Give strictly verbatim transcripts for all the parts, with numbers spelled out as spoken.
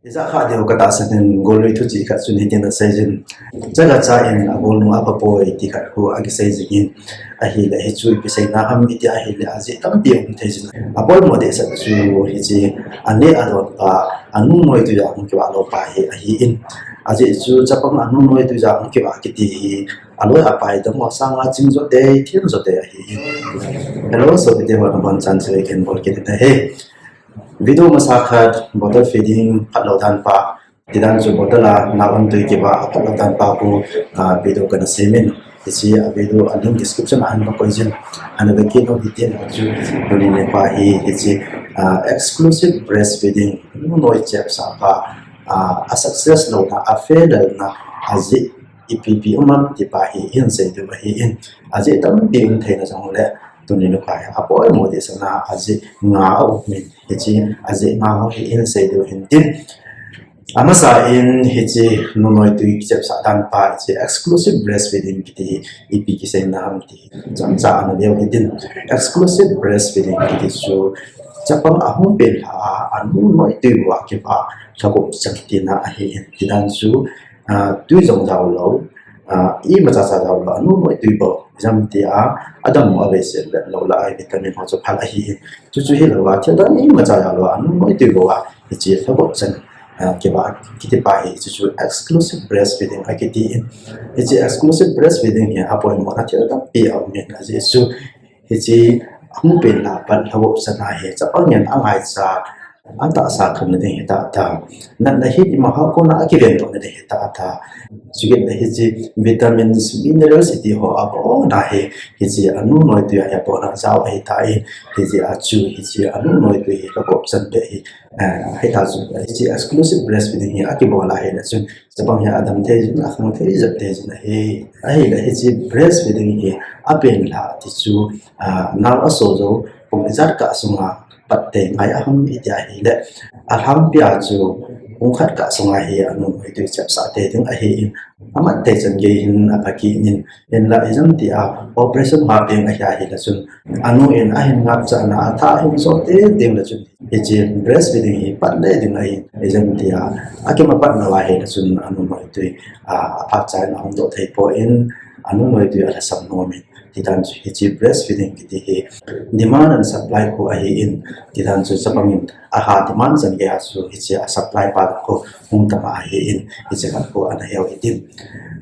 Ijat khat deu katahsan in golui thuchih khat chun hitin asei jin. Chaga cha in agolnung apapoi ti khat khu akisei jingin. Ahile hichu ipi seina ham iti ahile ajeh tampi um thei jin. Apoimo dehset chu hiche aneh adon pa, anu noi tuija hung kivah lou pa hi ahin. Ajeh chu chapang anu noi tuija hung kivah kiti hi aloi apai damo sanga ching jote, thim jote ahin. Hello, sopite ho, nabon chan chu ken bol kit in ahi. Video masa khat bottle feeding phatlou dan pa, tidan chu bottle a nao an tui kivah phatlou dan pa khu, ah, video kana semin. Hiche a video a link description a hin koi jin. Ana ve kit u hitin chu, tuni nikho hi hiche, ah, exclusive breastfeeding, nu noi chepsah pa, ah, a success louna, a failure na, ajeh ipi ipi um am ti pa hi ihin sei diu ahin. Ajeh tampi um theina jongle, tuni nikho hi apoimo dehset na ajeh nga aum in, hiche ajeh nga ho hi ihin sei diu hintin. Amasa in hiche nu noi tui kichepsah dan pa, hiche exclusive breastfeeding kiti hi ipi kiseina ham ti hi chomcha ana veu hitin. Exclusive breastfeeding kiti chu chapang ahung pen lha a anu noi tui bou a kivah lhagop chan tina ahin. Tidan chu, ah, tui jong jao lou, ah, imacha cha jao lou, anu noi tui bou, ijemtia adammo avei se le lou lah a vitamin ho chu phal ahin. Chuchu hilou a thil dang imacha jao lou a anu noi tui bou a hiche lhagop chan, ah, kivah kiti pa hi chuchu exclusive breastfeeding akitin. Hiche exclusive breastfeeding hi apoimo na thil tampi aum in, ajeh chu hiche ahung pen lha a pat lhagop chan a hi chapang in angaicha, atahsa khamna ding hita ta. Natna hit ima ho kona akivendohna ding hita ta. Chukit le hiche vitamins, minerals iti ho abona hi hiche anu noi tui a hi abona jao ahitan, hiche a chu hiche anu noi tui hi lhagop chan beh hi, eh, hita chu hiche exclusive breastfeeding hi akibol ahile chun chapang hi adam thei jin, akhang thei jep thei jin ahi. Ahile hiche breastfeeding hi apen lha ti chu, ah, nao aso jou pung ijat kah sunga pat tei ngai aham iti ahile, alhangpia chu pung khat kah sunga hi anu noi tui chepsah tei ding ahin, amat tei chan gei hin apha kit in, hinla ijemtia operation ho a peng ahi ahile chun anu in ahin ngapchahna a tha ahin so teng teng le chun hiche breastfeeding hi pat le ding ahin, ijemtia akimapat lou ahile chun anu noi tui, ah, aphat cha in ahung doh thei poi, anu noi tui alhasam nom in. Tidan chu hiche breastfeeding kiti hi demand and supply khu ahin, tidan chu chapang in aha demand chan gei a chu hiche a supply pa khu hung tam ahin, hiche khat khu ana heu hitin.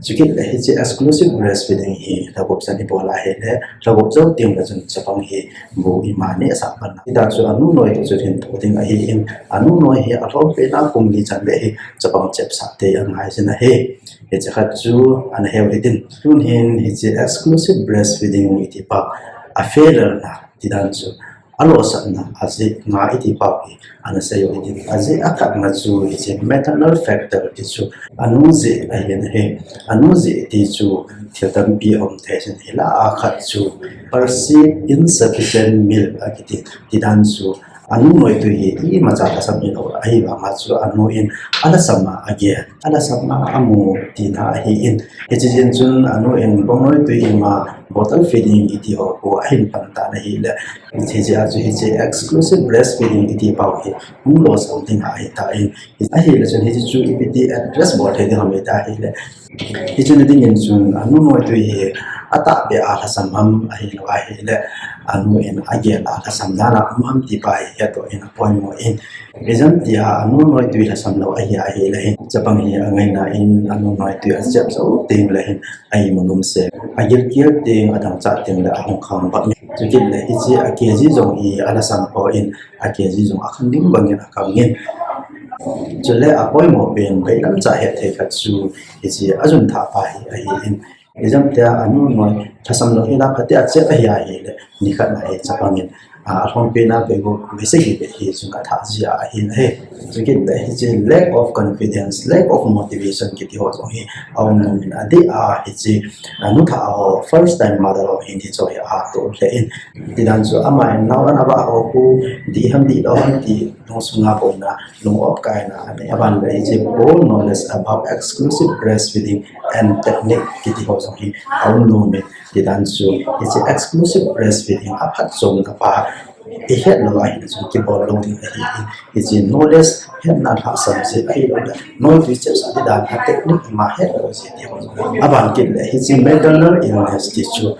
Chukit le hiche exclusive breastfeeding hi lhagop chan ibol ahile, lhagop jou teng le chun chapang hi bu ima nehsah pan a. Tidan chu anu noi toh chu hin tho ding ahin, anu noi hi alhom pen a kum li chan beh hi chapang chepsah tei angai jin ahi. Hiche khat chu ana heu hitin. Tun hin hiche exclusive breastfeeding iti pa a failure na tidan chu alosapna ajeh nga iti pa hi ana sei u hitin. Ajeh akhatna chu hiche maternal factor ti chu anu jeh ahin ahi. Anu jeh ti chu thil tampi aum thei jin, hilah a khat chu perceived insufficient milk akiti, tidan chu anu noi tui hi imacha lhasam hilou ahivanga chu anu in alhasam a agel, alhasam a amu tina ahin. Hiche jeh chun anu in pung noi tui ima bottle feeding iti ho khu ahin pan tan ahile, hiche a chu hiche exclusive breastfeeding iti pa hi hung losam ding ahitan, ahile chun hiche chu ipi ti address bol thei ding ham iti ahile, hiche na dingin chun anu noi tui hi atahbeh a lhasam ham ahilou ahile, anu in agel a lhasam dan a um ham ti pa hi hetdoh in apoimo in. Ijemtia anu noi tui lhasam lou ahi ahile hin, chapang hi angaina in anu noi tui achep jou teng le hin a imu nomse, agilkel teng, adangchah teng le ahung khang bap in. Chukit le hiche a kg jong hi alhasam poi, a kg jong akhang ding bangin akhang in. Chule apoimo pen veilam cha het thei khat chu hiche ajun thah pa hi ahin. Ijemtia anu noi lhasam lou hila phatea chep ahi ahile, nikhat na hi chapang in, ah, alhom pen a vei gup vei sagi beh hi chun athah jia ahin ahi. Chukit le hiche lack of confidence, lack of motivation kiti ho jong hi aum nom in, adeh a hiche, ah, nuthah ho, first time mother ho hin hiche hi atoh lheh in. Tidan chu ama in nao an avah ho khu dih ham dihlou ham ti lungsunga boina, lung-op kaina anei, aban le hiche poor knowledge about exclusive breastfeeding and technique kiti ho jong hi aum nom in, tidan chu hiche exclusive breastfeeding aphatchomna pa ihet lou ahi chu kibol lou ding ahi. Hiche knowledge hetna lhahsam jeh ahi lou le, noi tui chepsah ding dan a technique ima het lou jeh ti ho. Aban kit le hiche maternal illness ti chu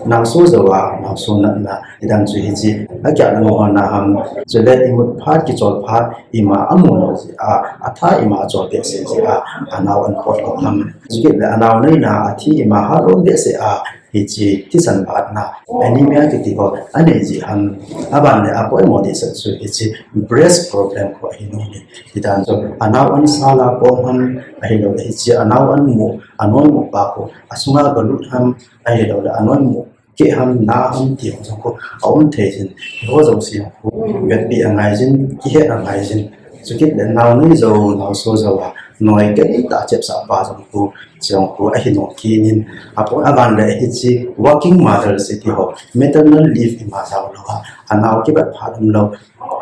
naoso jou a naoso natna ti dan chu hiche, akya na mo na ham, chule imut phat kichol phat ima amu lou jeh a, atha ima achol behseh jeh a, anao an pot lou ham. Chukit le anao neina athi ima hat lou behseh a, hiche thisan batna, anemia kiti ho anei jeh ham. Aban le apoimo dehset chu hiche breast problem ho ahi nom in. Ti dan chu anao an sala kom ham, ahilou le hiche anao an mu, anoi mu pa ho, asunga galut ham, ahilou le anoi mu keh ham, na ham ti ho jong khu aum thei jin. Hiho jouse khu vetpi angai jin, kihet angai jin. Chukit le nao nei jou, naoso jou a, noi kei tah chepsah pa jong khu, jong khu ahi nom kit in. Apo aban le hiche working mother se ti ho, maternal leave ima jao lou a, anao kibat phat umlou,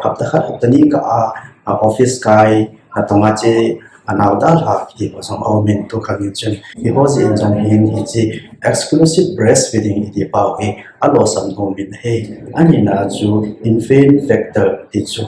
hapta khat hapta ni kah a, a office kai, natong a che, anao dalha kiti ho jong aum in tu khang in chun. Hiho jeh in jong hin hiche exclusive breastfeeding iti pau hi alosam nom in ahi. Anina chu infant factor ti chu,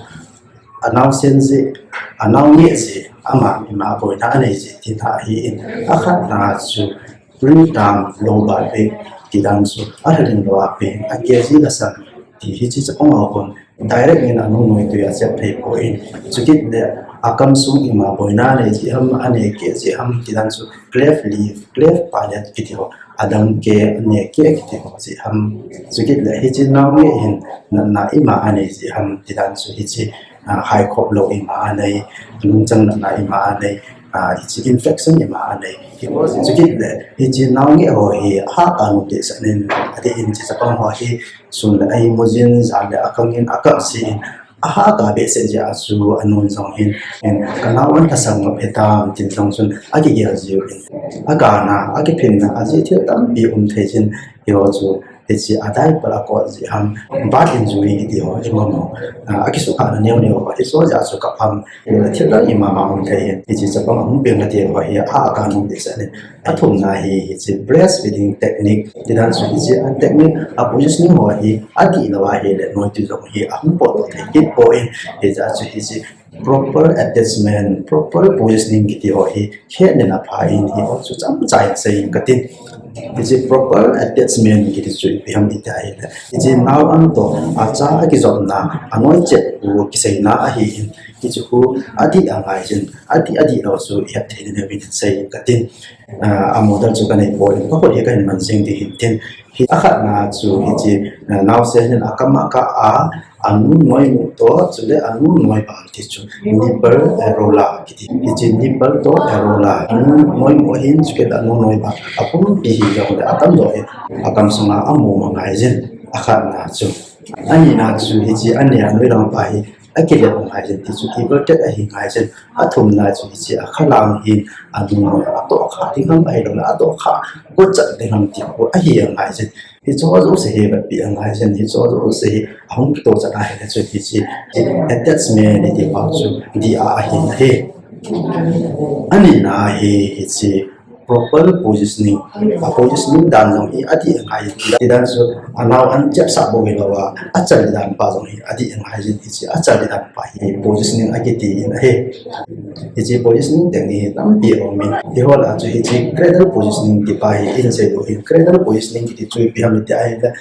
anaosen jeh, anao ngeh jeh, ama ima boina anei jeh tina ahi in. Akhatna chu preterm low birth weight ti dan chu alhaling lou a pen, a kg lhasam ti hiche chapang a kon direct in anu noi tui achep thei poi. Chukit le akamsung ima boina anei jeh ham, anei keh jeh ham ti dan chu cleft lip, cleft palate kiti ho, adam keh, anei keh kiti ho jeh ham. Chukit le hiche nao ngeh hin natna ima anei jeh ham ti dan chu hiche, ah, haikhop lou ima anei, lungchang natna ima anei, ah, hiche infection ima anei. Hiho jeh chukit le hiche nao ngeh ho hi ahahkah nom dehset in, adeh in hiche chapang ho hi sun le ahi mujin, jan le akang in, akap jin, ahahkah behseh jeh a chu anun jong hin, in, kanao an lhasam ngap hitam tin jong chun akigel jiu in, agana, akiphinna, ajeh thil tampi um thei jin. Hiho chu hiche a diaper akot jeh ham, bath injury kiti ho, ima mo, ah, akisukhahna neo neo ho, hiche jeh a chu kap ham, thil dang ima ma um thei hin. Hiche chapang ahung peng kati ho hi ahahkah nom dehset in. Athumna hi hiche breastfeeding technique ti dan chu hiche a technique a positioning ho hi adih lou ahile noi tui jong hi ahung potdoh thei kit poi. Hijeh a chu hiche proper attachment, proper positioning kiti ho hi hetnin apha in, hiho chu chomcha in sei inge katin. Hiche proper attachment kiti chu ipi ham iti ahile, hiche nao an toh acha akijopna, anoi chep u kiseina ahi in, hiche khu adih angai jin, adih, adih lou chu ihet thei ding uvin sei inge katin. Ah, a model chu kanei poi, kakhut hi kahin man jing ding hin tin. Hi akhatna chu hiche, ah, naosen hin akam akah a, anu noimu toh, chule anu noibal ti chu nipple areola kiti. Hiche nipple toh areola, anu noimu hin chule anu noibal, apumpi hijongle atamjo hi akamsunga amu angai jin, akhatna chu. Anina chu hiche anei anoi lang pa hi akilep angai jin ti chu everted ahi ngai jin. Athumna chu hiche akhalang hin anu noi atohkhah ding ham, ahiloule atohkhah gotchat ding ham ti khu ahi angai jin. Hicheho jouse hi vetpi angai jin, hicheho jouse hi ahung kitohchat ahile chu hiche attachment iti pau chu dih a ahi in ahi. Anina hi hiche proper positioning, a positioning dan jong hi adih angai jin. Ti dan chu anao an chepsah bou hilou a, achalih dan pa jong hi adih angai jin, hiche achalih dan pa hi positioning akiti in ahi. Hiche positioning technique hi tampi aum in, hiho lah a chu hiche cradle positioning ti pa hi ihin seidoh hin, cradle positioning kiti chu ipi ham iti ahile,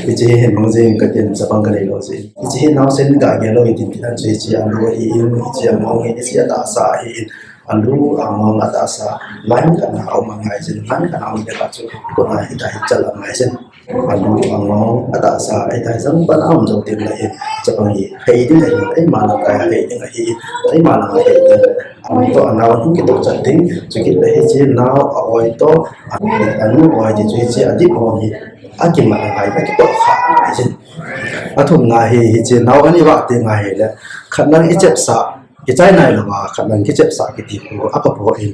hiche hi hin mang jing katin, chapang kanei lou jeh in. Hiche hi naosen gah gel lou hitin, ti dan chu hiche alu ahi in, hiche angong ahi in, hiche atahsa ahi in. Alu, angong, atahsa, line khat na aum angai jin, line khat na aum le khat chu kona hitia hi chal angai jin. Alu, angong, atahsa, hitia hi jang pan aum jou teng le hin, chapang hi hei ding ahi, eima lang kai hei ding ahi, eima lang hei ding. Anu toh anao hung kitohchat ding, chukit le hiche nao a-oi toh, a, anu oi ti chu hiche adip ho hi akimat angai, akitohkhah angai jin. Athumna hi hiche nao ani vah teng ahile, khat lang ichepsah, kichai nailouva khat lang kichepsah kiti khu akapoi.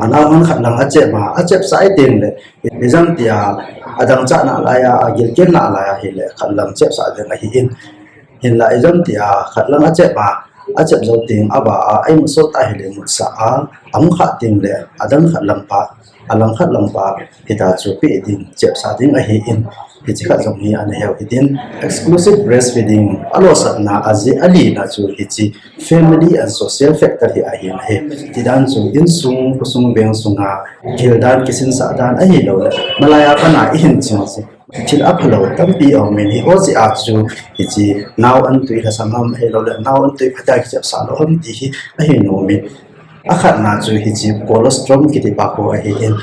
Anao hon khat lang achep a, achepsah iteng le, ijemtia adang chah nalai a, agilkel nalai ahile khat lang chepsah ding ahi in. Hinla ijemtia khat lang achep a, achep jou teng ava a, aimu sot ahile mutsah a, ahung kha teng le adang khat lampa, alang khat lampa, hita chu pe ding, chepsah ding ahin, hichi khat jong hi ana heu hitin. Exclusive breastfeeding alosatna ajeh alina chu hichi family and social factor hi ahin ahi. Tidan chu insung, khosung veng sunga, kihil dan, kisinsah dan ahilou le, malai a pat a ihin ching chu thil aphalou tampi aumin, hiho jeh a chu hichi nao an tui lhasam ham ahilou le, nao an tui phatah a kichepsah lou ham ti hi ahin umin. Akhatna chu hichi colostrum kiti pa khu ahin.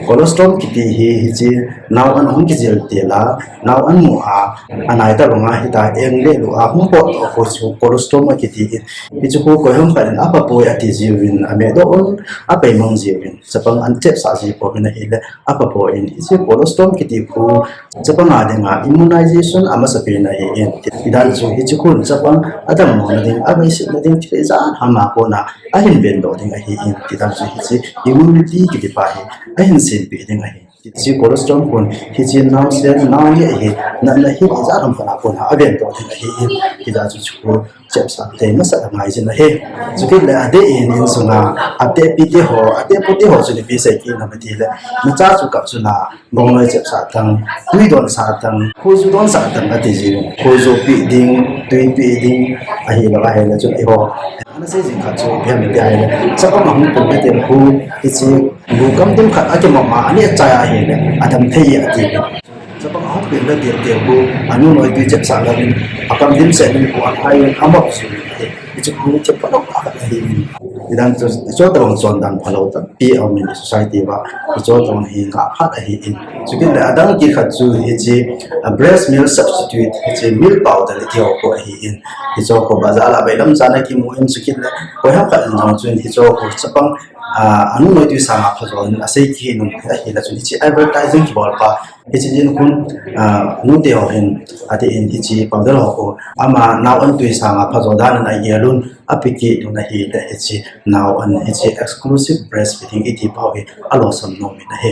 Colostrum kiti hi hichi nao an hung kijil tila, nao an mu a, anai tobanga hita eng le lu a hung pot khu chu colostrum akiti in. Hichu khu koiham khat in apha poi ati jiuvin, ameh doh un, apeimang jiuvin. Chapang an chepsah ji pouvin ahile, apha poi in. Hichi colostrum kiti khu chapang a dinga immunization amasapen ahin. Tidan chu hichi khun chapang adammo na ding, aveiset na ding, thil ijat ham a kona ahin vendoh ding ahin. Tidan chu hichi immunity kiti pa hi ahin sempeh ding ahi. Hichi colostrum khun hichi naosen, naonge hi, natna hi ijat ham khat a kona avendoh ding ahin. Hijeh chun chu khu chepsah thei masat angai jin ahi. Chukit le adeh in insunga, atehpi teho, atehpu teho chu ipi sei kit nam ati le, nacha chu kap chun a, bongnoi chepsah tan, tui donsah tan, khoju donsah tan ati jiuvin. Khoju pe ding, tui pe ding, ahilou ahile chun eiho ana sei jing khat chu ipi ham iti ahile, chapang ahung peng le teng khu hichi lu kam dum khat akimom a, aneh chai ahile adam thei e ati. Chapang ahung peng le teng teng khu anu noi tui chepsah louvin, akam dimset in khu aphai in amop jiuvin ahi. Hichi khu thil phalou tah khat ahin. Tidan chu hiche tobang chondan phalou tampi aumin society uva, hiche tobang hi ngah phat ahin. Chukit le adang kit khat chu hichi, a, breast milk substitute, hichi milk powder iti ho khu ahin. Hiche khu bazar a bailam chan a kimu in, chukit le koiham khat in jong chun hiche khu chapang, a, anu noi tui sanga phajo in asei kit in ahile chun hichi advertising kibol pa hichi din khun, a, nu teho hin, atin hichi powder ho khu ama nao an tui sanga phajo dan in agel un, ape kit un ahile hichi nao an hichi exclusive breastfeeding iti pa hi alosam nom in ahi.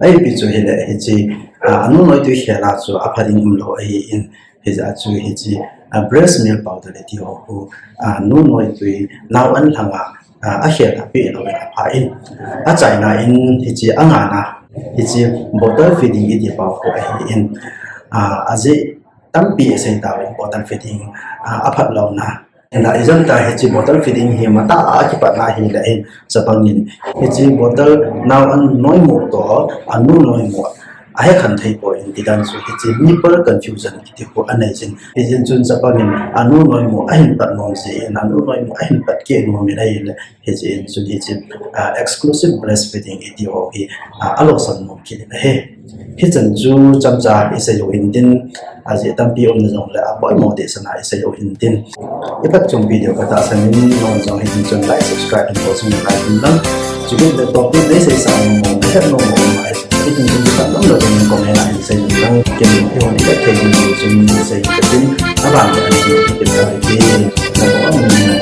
Ahin ipi chu hile hichi, a, anu noi tui khel a chu apha ding umlou ahin, hijeh chun hichi, a, breast milk powder iti ho khu, a, nu noi tui nao an lhanga, a, akhel a pe louvin apha in. Achaina in hichi angana, hichi bottle feeding iti pa khu ahin. A, ajeh tampi asei tauvin bottle feeding, a, aphat louna. Hinla ijemtia hichi bottle feeding hi matah a kipatna ahile hin chapang in hichi bottle nao an noimu toh anu noimu ahekhen thei poi in, tidan chu hichi nipple confusion kiti khu anei jin. Hijeh chun chapang in anu noimu ahin pat nom jeh in, anu noimu ahin pat keh nom in ahile, hijeh chun hichi, a, exclusive breastfeeding iti ho hi, a, alosam nom kit in ahi. Hichan chu chomcha isei u hintin, ajeh tampi umna jongle apoimo dehset a isei u hintin. Iphatchompi diu katahsan in, nangho jong hitin chun like, subscribe in bolsah un lang. Chukit le topic neiseisah nom nom, nahet nom nom ahi, hitin chun kipat lamlou in comment a hin seiun lang. Ken eihon ivet thei ding chun sei katin, aban le ahin kipah ipin. Nangho jong